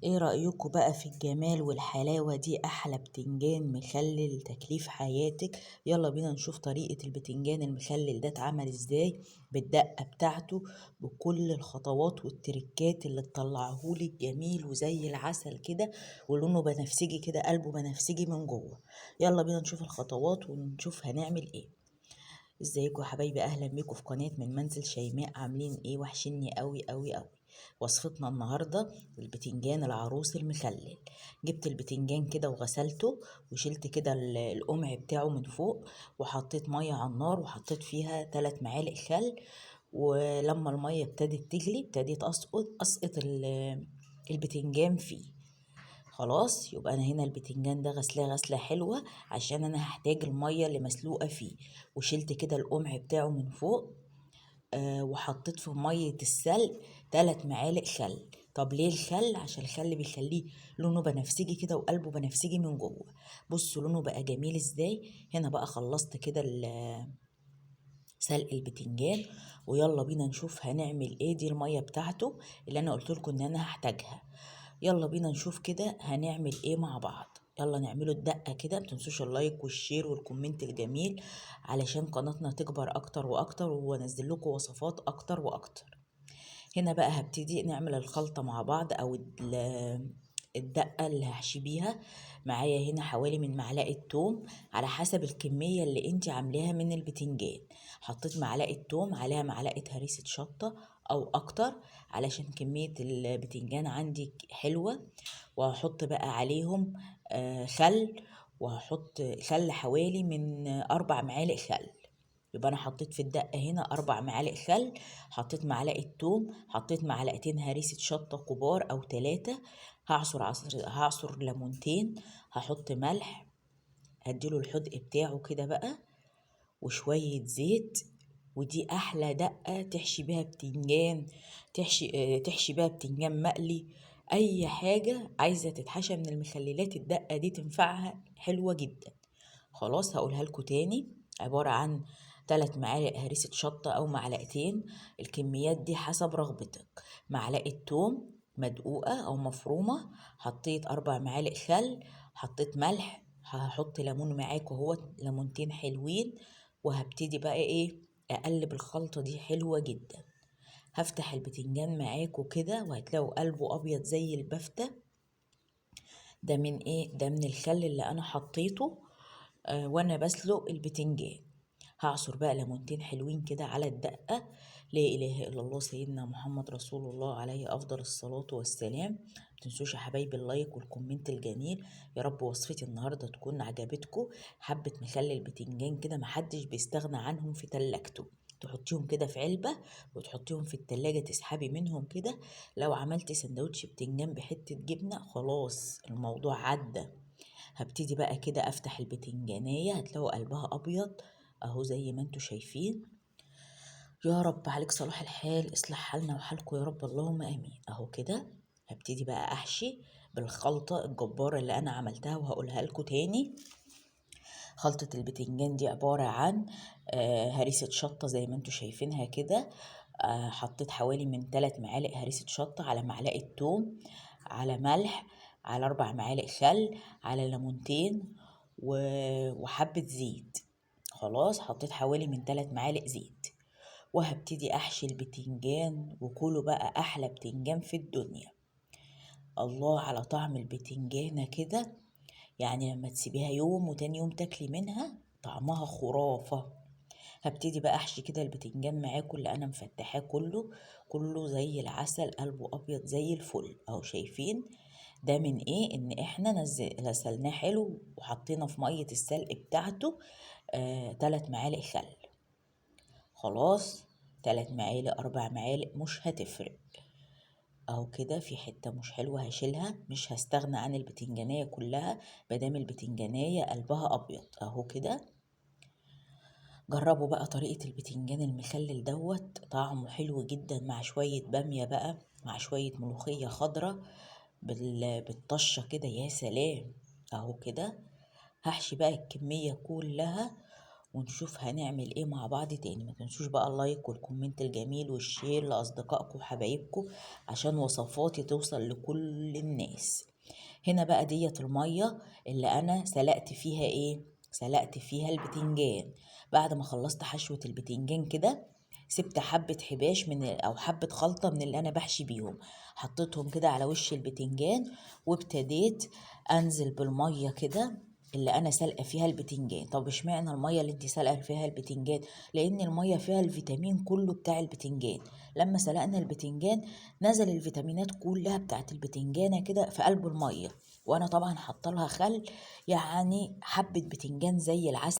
ايه رأيكم بقى في الجمال والحلاوة دي؟ احلى بتنجان مخلل تكليف حياتك. يلا بينا نشوف طريقة البتنجان المخلل ده اتعمل ازاي بالدقة بتاعته، بكل الخطوات والتركات اللي تطلعهولك جميل وزي العسل كده، ولونه بنفسجي كده، قلبه بنفسجي من جوه. يلا بينا نشوف الخطوات ونشوف هنعمل ايه. ازيكم يا حبايبي؟ اهلا بيكم في قناة من منزل شيماء. عاملين ايه؟ وحشني قوي قوي قوي. وصفتنا النهارده البتنجان العروس المخلل. جبت البتنجان كده وغسلته وشلت كده القمع بتاعه من فوق، وحطيت مية على النار وحطيت فيها 3 معالق خل، ولما المية ابتدت تغلي ابتديت اسقط البتنجان فيه. خلاص يبقى انا هنا البتنجان ده غسلاه غسله حلوة عشان انا هحتاج المية اللي مسلوقة فيه، وشلت كده القمع بتاعه من فوق، وحطيت في مية السلق 3 معالق خل. طب ليه الخل؟ عشان الخل بيخليه لونه بنفسجي كده وقلبه بنفسجي من جوه. بصوا لونه بقى جميل ازاي. هنا بقى خلصت كده سلق البتنجان، ويلا بينا نشوف هنعمل ايه. دي المية بتاعته اللي انا قلت لكم ان انا هحتاجها. يلا بينا نشوف كده هنعمل ايه مع بعض. يلا نعمله الدقة كده. متنسوش ال like وال share وال comment الجميل علشان قناتنا تكبر اكتر واكتر، وانزل لكم وصفات اكتر واكتر. هنا بقى هبتدي نعمل الخلطة مع بعض، او الدقة اللي هحشي بيها. معايا هنا حوالي من معلقة توم على حسب الكمية اللي انت عاملاها من البتنجان. حطيت معلقة توم عليها معلقة هريسة شطة او اكتر علشان كمية البتنجان عندي حلوة. وهحط بقى عليهم خل، وهحط خل حوالي من 4 معالق خل. يبقى انا حطيت في الدقة هنا 4 معالق خل، حطيت معلقة توم، حطيت معلقتين هريسة شطة كبار او 3، هعصر ليمونتين، هحط ملح، هديله الحدق بتاعه كده بقى، وشوية زيت. ودي احلى دقة تحشي بيها بتنجان، تحشي بيها بتنجان مقلي، اي حاجة عايزة تتحشى من المخللات الدقة دي تنفعها، حلوة جدا. خلاص هقولها لكم تاني. عبارة عن 3 معالق هريسة شطة او معلقتين، الكميات دي حسب رغبتك، معلقة توم مدقوقة او مفرومة، حطيت 4 معالق خل، حطيت ملح، هحط ليمون معاك وهو ليمونتين حلوين. وهبتدي بقى اقلب الخلطة دي حلوة جدا. هفتح البتنجان معاكوا كده وهتلاقوا قلبه ابيض زي البفتة. ده من ايه؟ ده من الخل اللي انا حطيته، وانا بسلق البتنجان. هعصر بقى ليمونتين حلوين كده على الدقة. لا اله الا الله سيدنا محمد رسول الله عليه افضل الصلاة والسلام. متنسوش يا حبايبي ال like وال comment الجميل. يا رب وصفتي النهارده تكون عجبتكم. حبة مخلل بتنجان كده محدش بيستغنى عنهم في تلاجته، تحطيهم كده في علبة وتحطيهم في التلاجة تسحبي منهم كده. لو عملتي سندوتش بتنجان بحتة جبنة خلاص الموضوع عدى. هبتدي بقى كده افتح البتنجانية، هتلاقوا قلبها ابيض اهو زي ما انتوا شايفين. يا رب عليك صلاح الحال، اصلح حالنا وحالكم يا رب، اللهم امين. اهو كده هبتدي بقى احشي بالخلطة الجبارة اللي انا عملتها وهقولها لكم تاني. خلطة البتنجان دي عبارة عن هريسة شطة زي ما انتوا شايفينها كده. حطيت حوالي من 3 معالق هريسة شطة على معلقة توم، على ملح، على 4 معالق خل، على ليمونتين وحبة زيت. خلاص حطيت حوالي من 3 معالق زيت. وهبتدي احشي البتنجان، وكله بقى احلى بتنجان في الدنيا. الله على طعم البتنجانة كده، لما تسيبيها يوم وتاني يوم تاكلي منها طعمها خرافة. هبتدي بقى احشي كده البتنجان معاكم اللي انا مفتحاه كله، كله زي العسل، قلبه ابيض زي الفل اهو. شايفين ده من ايه؟ ان احنا غسلناه حلو وحطينا في مية السلق بتاعته، 3 معالق خل. خلاص 3 معالق 4 معالق مش هتفرق. اهو كده في حتة مش حلوة هشيلها، مش هستغنى عن البتنجانية كلها مادام البتنجانية قلبها ابيض اهو كده. جربوا بقى طريقة البتنجان المخلل دوت، طعمه حلو جدا مع شوية بامية بقى، مع شوية ملوخية خضرة بالطشة كده، يا سلام. اهو كده هحشي بقى الكمية كلها، ونشوف هنعمل ايه مع بعض تاني. ما تنسوش بقى ال like وال comment الجميل وال share لاصدقائكم وحبايبكم عشان وصفاتي توصل لكل الناس. هنا بقى ديت المية اللي انا سلقت فيها ايه؟ سلقت فيها البتنجان. بعد ما خلصت حشوة البتنجان كده سبت حبة حباش من او حبة خلطة من اللي انا بحشي بيهم، حطيتهم كده على وش البتنجان، وابتديت انزل بالمية كده اللي انا سلقه فيها البتنجان. طب اشمعنى المية اللي انت سلقه فيها البتنجان؟ لان المية فيها الفيتامين كله بتاع البتنجان. لما سلقنا البتنجان نزل الفيتامينات كلها بتاعت البتنجانه كده في قلب المية، وانا طبعا حاطه لها خل، يعني حبه بتنجان زي العسل.